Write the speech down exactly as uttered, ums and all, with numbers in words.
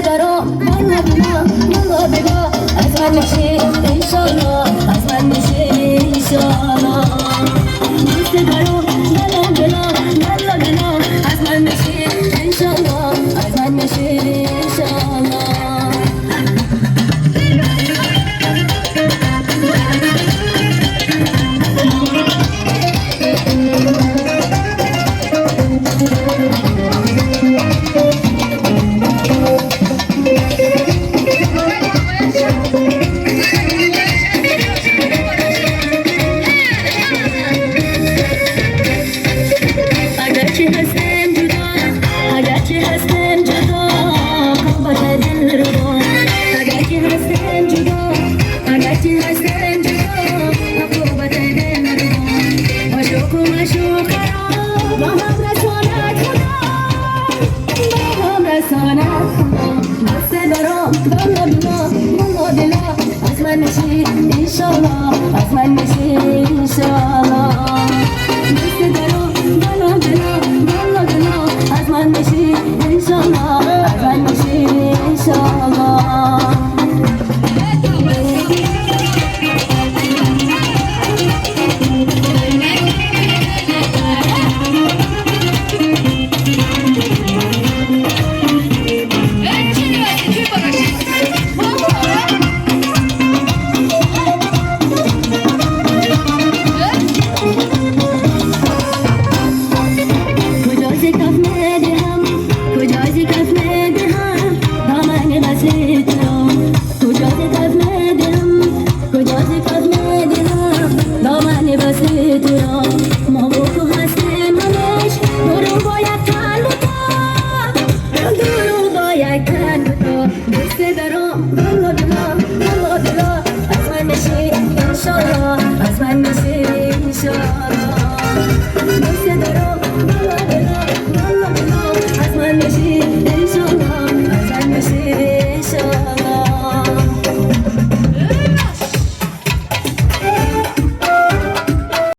Daro, bala bila, bala bila, ez menmişim inşallah, ez menmişim inşallah. Dost daro, bala bila, bala bila, ez menmişim inşallah, ez menmişim inşallah. Eger ki hestem cuda, eger ki hestem cuda, kabate dil ruba. Eger ki hestem cuda, eger ki hestem cuda, kabate dil ruba. Maşuku maşuka, baham resonet kuda, baham resonet kuda. Beste daro, dalo dilo, dalo dilo. Azman meşi inşallah, azman meşi inşallah. Beste daro, dalo dilo, dalo dilo. Azman meşi inşallah, azman meşi inşallah. Kucacık öpmedi hem, kucacık öpmedi hem, damanı basitro. Kucacık öpmedi hem, kucacık öpmedi hem, damanı basitro. Mavuku hastem hameş, duru boya kanduta, duru boya kanduta. Beste daro, dalo dilo, dalo dilo. Azman meşi inşallah, azman meşi inşallah.